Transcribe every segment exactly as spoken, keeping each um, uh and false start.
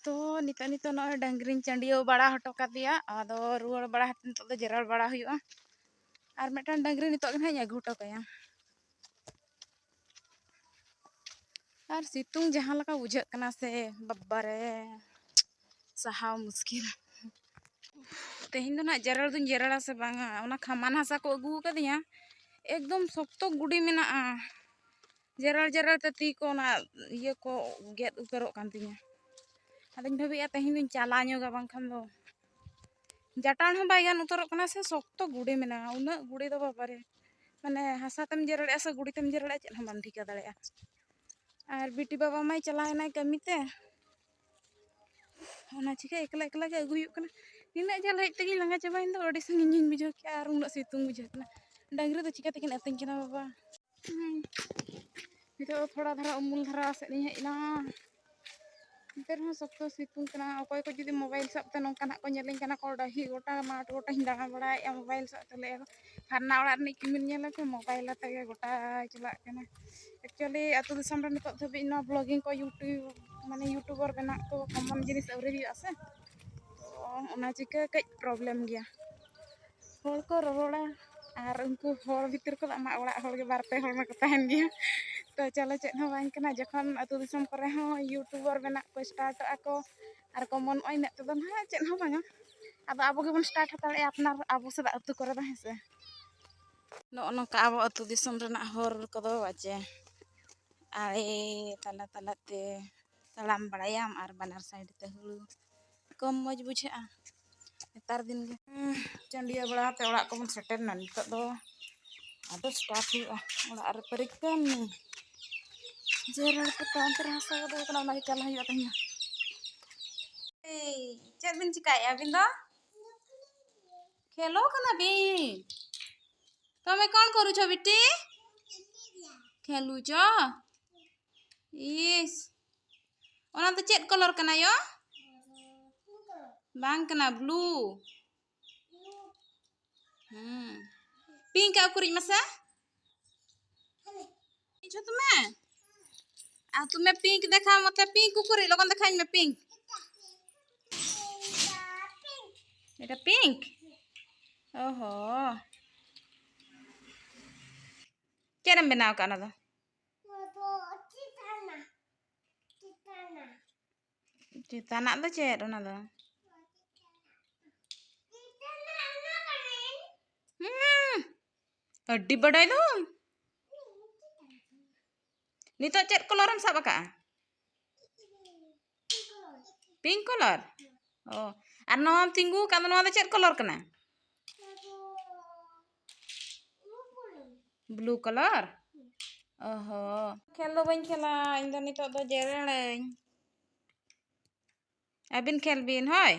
ᱛᱚ ᱱᱤᱛᱚᱜ ᱱᱤᱛᱚᱜ ᱱᱚᱜᱼᱚᱭ ᱰᱟᱹᱝᱨᱤᱧ ᱪᱟᱹᱰᱤᱭᱟᱹᱣ ᱵᱟᱲᱟ ᱦᱚᱴᱚ ᱠᱟᱫᱮᱭᱟ᱾ ᱟᱫᱚ ᱨᱩᱣᱟᱹᱲ ᱵᱟᱲᱟ ᱠᱟᱛᱮ ᱱᱤᱛᱚᱜ ᱫᱚ ᱡᱮᱨᱮᱲ ᱵᱟᱲᱟ ᱦᱩᱭᱩᱜᱼᱟ᱾ ᱟᱨ ᱢᱤᱫᱴᱟᱝ ᱰᱟᱹᱝᱨᱤ ᱱᱤᱛᱚᱜ ᱜᱮ ᱱᱟᱦᱟᱜ ᱤᱧ ᱟᱹᱜᱩ ᱦᱚᱴᱚ ᱠᱟᱭᱟ᱾ ᱟᱨ ᱥᱤᱛᱩᱝ ᱡᱟᱦᱟᱸ ᱞᱮᱠᱟ ᱵᱩᱡᱷᱟᱹᱜ ᱠᱟᱱᱟ ᱥᱮ, ᱵᱟᱵᱟᱨᱮ, ᱥᱟᱦᱟᱣ ᱢᱩᱥᱠᱤᱞ᱾ ᱛᱮᱦᱮᱧ ᱫᱚ ᱱᱟᱦᱟᱜ ᱡᱮᱨᱮᱲ ᱫᱩᱧ ᱡᱮᱨᱮᱲᱟ ᱥᱮ ᱵᱟᱝᱟ, ᱚᱱᱟ ᱠᱷᱟᱢᱟᱱ ᱦᱟᱥᱟ ᱠᱚ ᱟᱹᱜᱩ ᱟᱠᱟᱫᱤᱧᱟ, ᱮᱠᱫᱚᱢ ᱥᱚᱠᱛᱚ ᱜᱩᱰᱤ ᱢᱮᱱᱟᱜᱼᱟ᱾ ᱡᱮᱨᱮᱲ ᱡᱮᱨᱮᱲ ᱛᱮ ᱛᱤ ᱠᱚ ᱚᱱᱟ ᱤᱭᱟᱹ ᱠᱚ ᱜᱮᱫ ᱩᱛᱟᱹᱨᱚᱜ ᱠᱟᱱ ᱛᱤᱧᱟᱹ᱾ ᱟᱫᱚᱧ ᱵᱷᱟᱵᱤᱭᱮᱫᱼᱟ ᱛᱮᱦᱮᱧ ᱫᱚᱧ ᱪᱟᱞᱟᱣ ᱧᱚᱜᱟ, ᱵᱟᱝᱠᱷᱟᱱ ᱫᱚ ᱡᱟᱴᱟᱱ ᱦᱚᱸ ᱵᱟᱭ ᱜᱟᱱ ᱩᱛᱟᱹᱨᱚᱜ ᱠᱟᱱᱟ ᱥᱮ, ᱥᱚᱠᱛᱚ ᱜᱩᱰᱤ ᱢᱮᱱᱟᱜᱼᱟ, ᱩᱱᱟᱹᱜ ᱜᱩᱰᱤ ᱫᱚ ᱵᱟᱵᱟᱨᱮ᱾ ᱢᱟᱱᱮ ᱦᱟᱥᱟ ᱛᱮᱢ ᱡᱮᱨᱮᱲᱮᱜᱼᱟ ᱥᱮ ᱜᱩᱰᱤ ᱛᱮᱢ ᱡᱮᱨᱮᱲᱮᱜᱼᱟ, ᱪᱮᱫ ᱦᱚᱸ ᱵᱟᱢ ᱴᱷᱤᱠᱟᱹ ᱫᱟᱲᱮᱭᱟᱜᱼᱟ᱾ ᱟᱨ ᱵᱤᱴᱤ ᱵᱟᱵᱟ ᱢᱟᱭ ᱪᱟᱞᱟᱣ ᱮᱱᱟᱭ ᱠᱟᱹᱢᱤ ᱛᱮ, ᱚᱱᱟ ᱪᱤᱠᱟᱹ ᱮᱠᱞᱟ ᱮᱠᱞᱟ ᱜᱮ ᱟᱹᱜᱩ ᱦᱩᱭᱩᱜ ᱠᱟᱱᱟ᱾ ᱱᱤᱱᱟᱹᱜ ᱡᱷᱟᱹᱞ ᱦᱮᱡ ᱛᱮᱜᱮᱧ ᱞᱟᱸᱜᱟ ᱪᱟᱵᱟᱭᱮᱱ ᱫᱚ, ᱟᱹᱰᱤ ᱥᱟᱺᱜᱤᱧ ᱤᱧ ᱵᱩᱡᱷᱟᱹᱣ ᱠᱮᱜᱼᱟ ᱟᱨ ᱩᱱᱟᱹᱜ ᱥᱤᱛᱩᱝ ᱵᱩᱡᱷᱟᱹᱜ ᱠᱟᱱᱟ᱾ ᱰᱟᱹᱝᱨᱤ ᱫᱚ ᱪᱤᱠᱟᱹ ᱛᱮᱠᱤᱱ ᱟᱹᱛᱤᱧ ᱠᱤᱱᱟ ᱵᱟᱵᱟ? ᱦᱩᱸ᱾ ᱱᱤᱛᱚᱜ ᱫᱚ ᱛᱷᱚᱲᱟ ᱫᱷᱟᱨᱟ ᱩᱢᱩᱞ ᱫᱷᱟᱨᱟ ᱥᱮᱫ ᱤᱧ ᱦᱮᱡ ᱮᱱᱟ᱾ ᱮᱱᱛᱮ ᱨᱮᱦᱚᱸ ᱥᱚᱠᱛᱚ ᱥᱤᱛᱩᱝ ᱠᱟᱱᱟ᱾ ᱚᱠᱚᱭ ᱠᱚ ᱡᱩᱫᱤ ᱢᱳᱵᱟᱭᱤᱞ ᱥᱟᱵ ᱛᱮ ᱱᱚᱝᱠᱟ ᱱᱟᱜ ᱠᱚ ᱧᱮᱞᱤᱧ ᱠᱟᱱᱟ ᱠᱚ, ᱰᱟᱹᱦᱤ ᱜᱚᱴᱟ ᱢᱟᱴᱷ ᱜᱚᱴᱟᱧ ᱫᱟᱬᱟ ᱵᱟᱲᱟᱭᱮᱫᱼᱟ ᱢᱳᱵᱟᱭᱤᱞ ᱥᱟᱵ ᱛᱮ, ᱞᱟᱹᱭᱮᱫᱼᱟ ᱠᱚ, "ᱯᱷᱟᱨᱱᱟ ᱚᱲᱟᱜ ᱨᱤᱱᱤᱡ ᱠᱤᱢᱤᱱ ᱧᱮᱞ ᱟᱯᱮ, ᱢᱳᱵᱟᱭᱤᱞ ᱟᱛᱮ ᱜᱮ ᱜᱚᱴᱟᱭ ᱪᱟᱞᱟᱜ ᱠᱟᱱᱟ᱾" Actually ᱟᱹᱛᱩ ᱫᱤᱥᱚᱢ ᱨᱮ ᱱᱤᱛᱚᱜ ᱫᱷᱟᱹᱵᱤᱡ ᱱᱚᱣᱟ vlogging ᱠᱚ YouTube, ᱢᱟᱱᱮ YouTuber ᱵᱮᱱᱟᱜ ᱠᱚ common ᱡᱤᱱᱤᱥ ᱟᱹᱣᱨᱤ ᱦᱩᱭᱩᱜᱼᱟ ᱥᱮ, ᱛᱚ ᱚᱱᱟ ᱪᱤᱠᱟᱹ ᱠᱟᱹᱡ problem ᱜᱮᱭᱟ᱾ ᱦᱚᱲ ᱠᱚ ᱨᱚᱨᱚᱲᱟ ᱟᱨ ᱩᱱᱠᱩ ᱦᱚᱲ ᱵᱷᱤᱛᱤᱨ ᱠᱷᱚᱱ ᱟᱢᱟᱜ ᱚᱲᱟᱜ ᱦᱚᱲ ᱜᱮ ᱵᱟᱨ ᱯᱮ ᱦᱚᱲ ᱢᱟᱠᱚ ᱛᱟᱦᱮᱱ ᱜᱮᱭᱟ᱾ ᱛᱚ ᱪᱚᱞᱚ, ᱪᱮᱫ ᱦᱚᱸ ᱵᱟᱝ ᱠᱟᱱᱟ, ᱡᱚᱠᱷᱚᱱ ᱟᱹᱛᱩ ᱫᱤᱥᱚᱢ ᱠᱚᱨᱮ ᱦᱚᱸ YouTuber ᱵᱮᱱᱟᱜ ᱠᱚ startᱚᱜᱼᱟ ᱠᱚ ᱟᱨ ᱠᱚ ᱢᱚᱱᱚᱜᱼᱟ, ᱤᱱᱟᱹᱜ ᱛᱮᱫᱚ ᱱᱟᱦᱟᱜ ᱪᱮᱫ ᱦᱚᱸ ᱵᱟᱝᱟ᱾ ᱟᱫᱚ ᱟᱵᱚ ᱜᱮᱵᱚᱱ start ᱦᱟᱛᱟᱲᱮᱜᱼᱟ ᱟᱯᱱᱟᱨ ᱟᱵᱚ ᱥᱮᱫᱟᱜ ᱟᱹᱛᱩ ᱠᱚᱨᱮ ᱫᱚ, ᱦᱮᱸ ᱥᱮ᱾ ᱱᱚᱜᱼᱚ ᱱᱚᱝᱠᱟ ᱟᱵᱚ ᱟᱹᱛᱩ ᱫᱤᱥᱚᱢ ᱨᱮᱱᱟᱜ ᱦᱚᱨ ᱠᱚᱫᱚ ᱵᱟᱪᱮ, ᱟᱲᱮ ᱛᱟᱞᱟ ᱛᱟᱞᱟᱛᱮ ᱛᱟᱲᱟᱢ ᱵᱟᱲᱟᱭᱟᱢ ᱟᱨ ᱵᱟᱱᱟᱨ side ᱛᱮ ᱦᱩᱲᱩ, ᱠᱚᱢ ᱢᱚᱡᱽ ᱵᱩᱡᱷᱟᱹᱜᱼᱟ ᱱᱮᱛᱟᱨ ᱫᱤᱱ ᱜᱮ᱾ ᱦᱩᱸ, ᱪᱟᱹᱰᱤᱭᱟᱹ ᱵᱟᱲᱟ ᱠᱟᱛᱮ ᱚᱲᱟᱜ ᱠᱚᱵᱚᱱ ᱥᱮᱴᱮᱨ ᱮᱱᱟ᱾ ᱱᱤᱛᱚᱜ ᱫᱚ ᱟᱫᱚ start ᱦᱩᱭᱩᱜᱼᱟ ᱚᱲᱟᱜ ᱨᱮ ᱯᱟᱹᱨᱤ ᱠᱟᱹᱢᱤ᱾ ᱡᱮᱨᱮᱲ ᱯᱚᱛᱟᱣ ᱚᱱᱛᱮ ᱨᱮ ᱦᱟᱥᱟ ᱠᱚᱫᱚ ᱦᱩᱭᱩᱜ ᱠᱟᱱᱟ, ᱚᱱᱟ ᱜᱮ ᱪᱟᱞᱟᱜ ᱦᱩᱭᱩᱜᱼᱟ ᱛᱮᱦᱮᱧ ᱫᱚ᱾ ᱮᱭ, ᱪᱮᱫ ᱵᱤᱱ ᱪᱤᱠᱟᱭᱮᱫᱼᱟ ᱟᱹᱵᱤᱱ ᱫᱚ? ᱠᱷᱮᱞᱳ ᱠᱟᱱᱟ ᱵᱤᱱ? ତମେ କ'ଣ କରୁଛ ବିଟି? ᱠᱷᱮᱞᱩᱪ? ᱤᱥ, ᱚᱱᱟ ᱫᱚ ᱪᱮᱫ colour ᱠᱟᱱᱟ ᱭᱳ? ᱵᱟᱝ ᱠᱟᱱᱟ, blue᱾ ᱦᱩᱸ, pink ᱟᱜ ᱩᱠᱩᱨᱤᱡ ᱢᱟᱥᱮ᱾ ᱤᱪᱷᱚ ᱛᱩᱢᱮ? ᱟᱨ ᱛᱩᱢᱮ pink ᱫᱮᱠᱷᱟᱣ ᱢᱟᱛᱮ, pink ᱩᱠᱩᱨᱤᱡ, ᱞᱚᱜᱚᱱ ᱫᱮᱠᱷᱟᱣᱤᱧ ᱢᱮ, pink᱾ ᱮᱴᱟ ᱯᱤᱝᱠ? ᱚᱦᱚ᱾ ᱪᱮᱫ ᱮᱢ ᱵᱮᱱᱟᱣ ᱟᱠᱟᱫ ᱚᱱᱟ ᱫᱚ? ᱪᱮᱛᱟᱱᱟᱜ ᱫᱚ ᱪᱮᱫ ᱚᱱᱟ ᱫᱚ? ᱦᱩᱸ, ᱟᱹᱰᱤ ᱵᱟᱰᱟᱭ ᱫᱚ᱾ ᱱᱤᱛᱚᱜ ᱪᱮᱫ ᱠᱟᱞᱟᱨ ᱮᱢ ᱥᱟᱵ ᱟᱠᱟᱫᱼᱟ? Pink colour. ᱚ, ᱟᱨ ᱱᱚᱣᱟᱢ ᱛᱤᱸᱜᱩ ᱟᱠᱟᱫ ᱫᱚ, ᱱᱚᱣᱟ ᱫᱚ ᱪᱮᱫ ᱠᱟᱞᱟᱨ ᱠᱟᱱᱟ? Blue colour. ᱚᱦᱚ, ᱠᱷᱮᱞ ᱫᱚ ᱵᱟᱹᱧ ᱠᱷᱮᱞᱟ, ᱤᱧ ᱫᱚ ᱱᱤᱛᱚᱜ ᱫᱚ ᱡᱮᱨᱮᱲᱟᱹᱧ᱾ ᱟᱹᱵᱤᱱ ᱠᱷᱮᱞ ᱵᱤᱱ ᱦᱳᱭ᱾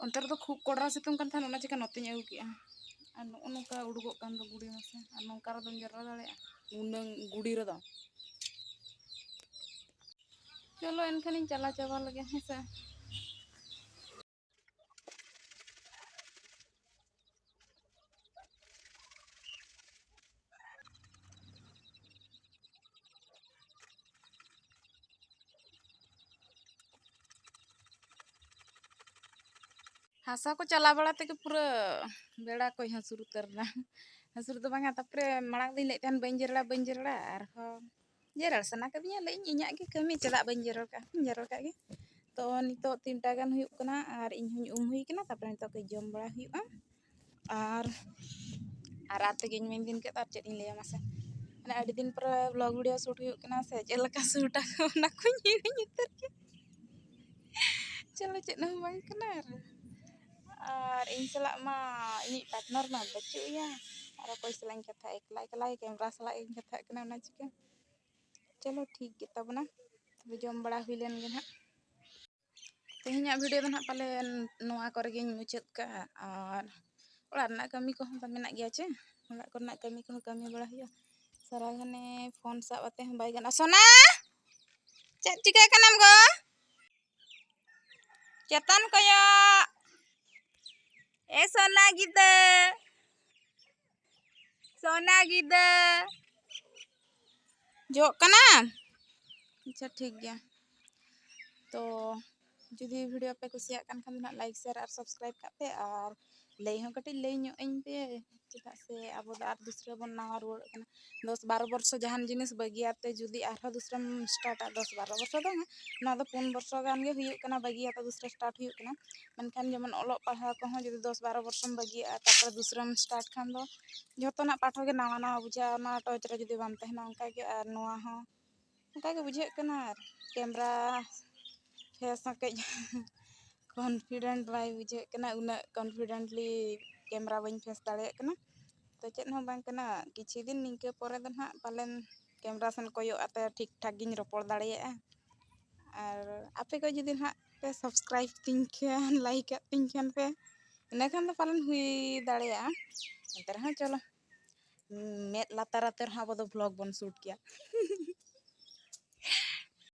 ᱚᱱᱛᱮ ᱨᱮᱫᱚ ᱠᱷᱩᱵ ᱠᱚᱰᱨᱟ ᱥᱤᱛᱩᱝ ᱠᱟᱱ ᱛᱟᱦᱮᱱ, ᱚᱱᱟ ᱪᱤᱠᱟ ᱱᱚᱛᱮᱧ ᱟᱹᱜᱩ ᱠᱮᱜᱼᱟ᱾ ᱟᱨ ᱱᱚᱜᱼᱚ ᱱᱚᱝᱠᱟ ᱩᱰᱩᱠᱚᱜ ᱠᱟᱱ ᱫᱚ ᱜᱩᱲᱤ ᱢᱟᱥᱮ, ᱟᱨ ᱱᱚᱝᱠᱟ ᱨᱮᱫᱚᱢ ᱡᱟᱣᱨᱟ ᱫᱟᱲᱮᱭᱟᱜᱼᱟ ᱩᱱᱟᱹᱝ ᱜᱩᱲᱤ ᱨᱮᱫᱚ? ᱪᱚᱞᱚ ᱮᱱᱠᱷᱟᱱᱤᱧ ᱪᱟᱞᱟᱣ ᱪᱟᱵᱟ ᱞᱮᱜᱮ, ᱦᱮᱸ ᱥᱮ᱾ ᱦᱟᱥᱟ ᱠᱚ ᱪᱟᱞᱟᱣ ᱵᱟᱲᱟ ᱛᱮᱜᱮ ᱯᱩᱨᱟᱹ ᱵᱮᱲᱟ ᱠᱚᱭ ᱦᱟᱹᱥᱩᱨ ᱩᱛᱟᱹᱨ ᱮᱱᱟ᱾ ᱦᱟᱹᱥᱩᱨ ᱫᱚ ᱵᱟᱝᱟ, ᱛᱟᱨᱯᱚᱨᱮ ᱢᱟᱲᱟᱝ ᱫᱚᱧ ᱞᱟᱹᱭᱮᱫ ᱛᱟᱦᱮᱱ ᱵᱟᱹᱧ ᱡᱮᱨᱮᱲᱟ, ᱵᱟᱹᱧ ᱡᱮᱨᱮᱲᱟ, ᱟᱨᱦᱚᱸ ᱡᱮᱨᱮᱲ ᱥᱟᱱᱟ ᱠᱟᱹᱫᱤᱧᱟ, ᱞᱟᱹᱭᱮᱫ ᱟᱹᱧ ᱤᱧᱟᱹᱜ ᱜᱮ ᱠᱟᱹᱢᱤ, ᱪᱮᱫᱟᱜ ᱵᱟᱹᱧ ᱡᱮᱨᱮᱲ ᱠᱟᱜᱼᱟ, ᱡᱮᱨᱮᱲ ᱠᱟᱜ ᱜᱮ᱾ ᱛᱚ ᱱᱤᱛᱚᱜ ᱛᱤᱱᱴᱟ ᱜᱟᱱ ᱦᱩᱭᱩᱜ ᱠᱟᱱᱟ ᱟᱨ ᱤᱧ ᱦᱚᱸᱧ ᱩᱢ ᱦᱩᱭ ᱠᱟᱱᱟ, ᱛᱟᱨᱯᱚᱨᱮ ᱱᱤᱛᱚᱜ ᱠᱟᱹᱡ ᱡᱚᱢ ᱵᱟᱲᱟ ᱦᱩᱭᱩᱜᱼᱟ᱾ ᱟᱨ, ᱟᱨ ᱨᱟᱛ ᱛᱮᱜᱮᱧ ᱢᱮᱱ ᱫᱤᱱ ᱠᱮᱫ, ᱟᱨ ᱪᱮᱫ ᱤᱧ ᱞᱟᱹᱭᱟ ᱢᱟᱥᱮ, ᱢᱟᱱᱮ ᱟᱹᱰᱤ ᱫᱤᱱ ᱯᱚᱨᱮ ᱵᱞᱚᱜ ᱵᱷᱤᱰᱤᱭᱳ ᱥᱩᱴ ᱦᱩᱭᱩᱜ ᱠᱟᱱᱟ ᱥᱮ, ᱪᱮᱫ ᱞᱮᱠᱟ ᱥᱩᱴ ᱟᱠᱚ ᱚᱱᱟ ᱠᱚᱧ ᱦᱤᱲᱤᱧ ᱩᱛᱟᱹᱨ ᱠᱮᱫ᱾ ᱪᱚᱞᱚ, ᱪᱮᱫ ᱦᱚᱸ ᱵᱟᱝ ᱠᱟᱱᱟ᱾ ᱟᱨ, ᱟᱨ ᱤᱧ ᱥᱟᱞᱟᱜ ᱢᱟ ᱤᱧᱤᱡ ᱯᱟᱨᱴᱱᱟᱨ ᱢᱟ ᱵᱟᱹᱪᱩᱜ ᱮᱭᱟ, ᱟᱨ ᱚᱠᱚᱭ ᱥᱟᱞᱟᱜ ᱤᱧ ᱠᱟᱛᱷᱟᱜᱼᱟ, ᱮᱠᱞᱟ ᱮᱠᱞᱟ ᱜᱮ ᱠᱮᱢᱨᱟ ᱥᱟᱞᱟᱜ ᱤᱧ ᱠᱟᱛᱷᱟᱜ ᱠᱟᱱᱟ, ᱚᱱᱟ ᱪᱤᱠᱟᱹ᱾ ᱪᱚᱞᱚ, ᱴᱷᱤᱠ ᱜᱮ ᱛᱟᱵᱚᱱᱟ, ᱛᱚᱵᱮ ᱡᱚᱢ ᱵᱟᱲᱟ ᱦᱩᱭ ᱞᱮᱱ ᱜᱮ ᱱᱟᱦᱟᱜ᱾ ᱛᱮᱦᱮᱧᱟᱜ ᱵᱷᱤᱰᱤᱭᱳ ᱫᱚ ᱱᱟᱦᱟᱜ ᱯᱟᱞᱮᱱ ᱱᱚᱣᱟ ᱠᱚᱨᱮ ᱜᱤᱧ ᱢᱩᱪᱟᱹᱫ ᱠᱟᱜᱼᱟ, ᱟᱨ ᱚᱲᱟᱜ ᱨᱮᱱᱟᱜ ᱠᱟᱹᱢᱤ ᱠᱚᱦᱚᱸ ᱛᱚ ᱢᱮᱱᱟᱜ ᱜᱮᱭᱟ ᱪᱮ, ᱚᱲᱟᱜ ᱠᱚᱨᱮᱱᱟᱜ ᱠᱟᱹᱢᱤ ᱠᱚᱦᱚᱸ ᱠᱟᱹᱢᱤ ᱵᱟᱲᱟ ᱦᱩᱭᱩᱜᱼᱟ᱾ ᱥᱟᱨᱟ ᱜᱷᱟᱱᱮ ᱯᱷᱳᱱ ᱥᱟᱵ ᱟᱛᱮ ᱦᱚᱸ ᱵᱟᱭ ᱜᱟᱱᱚᱜᱼᱟ᱾ ᱥᱳᱱᱟ, ᱪᱮᱫ ᱪᱤᱠᱟᱹᱜ ᱠᱟᱱᱟᱢ ᱜᱚ? ᱪᱮᱛᱟᱱ ᱠᱚᱭᱚᱜ᱾ ᱮ ᱥᱳᱱᱟ ᱜᱤᱫᱟᱹ, ᱥᱳᱱᱟ ᱜᱤᱫᱟᱹ᱾ ᱡᱚᱜ ᱠᱟᱱᱟ? ᱟᱪᱪᱷᱟ, ᱴᱷᱤᱠ ᱜᱮᱭᱟ᱾ ᱛᱚ ᱡᱩᱫᱤ video ᱯᱮ ᱠᱩᱥᱤᱭᱟᱜ ᱠᱟᱱ ᱠᱷᱟᱱ ᱫᱚ ᱱᱟᱦᱟᱜ like, share ᱟᱨ subscribe ᱠᱟᱜ ᱯᱮ, ᱟᱨ ᱞᱟᱹᱭ ᱦᱚᱸ ᱠᱟᱹᱴᱤᱡ ᱞᱟᱹᱭ ᱧᱚᱜ ᱟᱹᱧ ᱯᱮ, ᱪᱮᱫᱟᱜ ᱥᱮ ᱟᱵᱚ ᱫᱚ ᱟᱨ ᱫᱩᱥᱨᱟᱹ ᱵᱚᱱ ᱱᱟᱣᱟ ᱨᱩᱣᱟᱹᱲᱚᱜ ᱠᱟᱱᱟ᱾ ᱫᱚᱥ ᱵᱟᱨᱚ ᱵᱚᱨᱥᱚ ᱡᱟᱦᱟᱱ ᱡᱤᱱᱤᱥ ᱵᱟᱹᱜᱤᱭᱟᱛᱮ ᱡᱩᱫᱤ ᱟᱨᱦᱚᱸ ᱫᱩᱥᱨᱟᱹᱢ startᱟ, ᱫᱚᱥ ᱵᱟᱨᱚ ᱵᱚᱨᱥᱚ ᱫᱚ ᱵᱟᱝᱟ, ᱱᱚᱣᱟ ᱫᱚ ᱯᱩᱱ ᱵᱚᱨᱥᱚ ᱜᱟᱱ ᱜᱮ ᱦᱩᱭᱩᱜ ᱠᱟᱱᱟ ᱵᱟᱹᱜᱤᱭᱟᱛᱮ ᱫᱩᱥᱨᱟᱹ start ᱦᱩᱭᱩᱜ ᱠᱟᱱᱟ᱾ ᱢᱮᱱᱠᱷᱟᱱ ᱡᱮᱢᱚᱱ ᱚᱞᱚᱜ ᱯᱟᱲᱦᱟᱣ ᱠᱚᱦᱚᱸ ᱡᱩᱫᱤ ᱫᱚᱥ ᱵᱟᱨᱚ ᱵᱚᱨᱥᱚᱢ ᱵᱟᱹᱜᱤᱭᱟᱜᱼᱟ, ᱛᱟᱨᱯᱚᱨᱮ ᱫᱩᱥᱨᱟᱹᱢ start ᱠᱷᱟᱱ ᱫᱚ ᱡᱷᱚᱛᱚᱱᱟᱜ ᱯᱟᱴᱷ ᱜᱮ ᱱᱟᱣᱟ ᱱᱟᱣᱟ ᱵᱩᱡᱷᱟᱹᱜᱼᱟ, ᱚᱱᱟ touch ᱨᱮ ᱡᱩᱫᱤ ᱵᱟᱢ ᱛᱟᱦᱮᱱᱟ ᱚᱱᱠᱟ ᱜᱮ᱾ ᱟᱨ ᱱᱚᱣᱟ ᱦᱚᱸ ᱚᱱᱠᱟ ᱜᱮ ᱵᱩᱡᱷᱟᱹᱜ ᱠᱟᱱᱟ, ᱟᱨ camera face ᱦᱚᱸ ᱠᱟᱹᱡ confident ᱵᱟᱭ ᱵᱩᱡᱷᱟᱹᱜ ᱠᱟᱱᱟ, ᱩᱱᱟᱹᱜ confidently camera ᱵᱟᱹᱧ face ᱫᱟᱲᱮᱭᱟᱜ ᱠᱟᱱᱟ᱾ ᱛᱚ ᱪᱮᱫ ᱦᱚᱸ ᱵᱟᱝ ᱠᱟᱱᱟ, ᱠᱤᱪᱷᱩ ᱫᱤᱱ ᱱᱤᱝᱠᱟᱹ ᱯᱚᱨᱮ ᱫᱚ ᱱᱟᱦᱟᱜ ᱯᱟᱞᱮᱱ camera ᱥᱮᱱ ᱠᱚᱭᱚᱜ ᱟᱛᱮ ᱴᱷᱤᱠ ᱴᱷᱟᱠ ᱜᱤᱧ ᱨᱚᱯᱚᱲ ᱫᱟᱲᱮᱭᱟᱜᱼᱟ᱾ ᱟᱨ ᱟᱯᱮ ᱠᱚ ᱡᱩᱫᱤ ᱱᱟᱦᱟᱜ ᱯᱮ subscribe ᱛᱤᱧ ᱠᱷᱟᱱ, like ᱟᱜ ᱛᱤᱧ ᱠᱷᱟᱱ ᱯᱮ, ᱤᱱᱟᱹ ᱠᱷᱟᱱ ᱫᱚ ᱯᱟᱞᱮᱱ ᱦᱩᱭ ᱫᱟᱲᱮᱭᱟᱜᱼᱟ᱾ ᱮᱱᱛᱮ ᱨᱮᱦᱚᱸ ᱪᱚᱞᱚ, ᱢᱮᱫ ᱞᱟᱛᱟᱨ ᱟᱛᱮ ᱨᱮᱦᱚᱸ ᱟᱵᱚ ᱫᱚ vlog ᱵᱚᱱ shoot ᱜᱮᱭᱟ᱾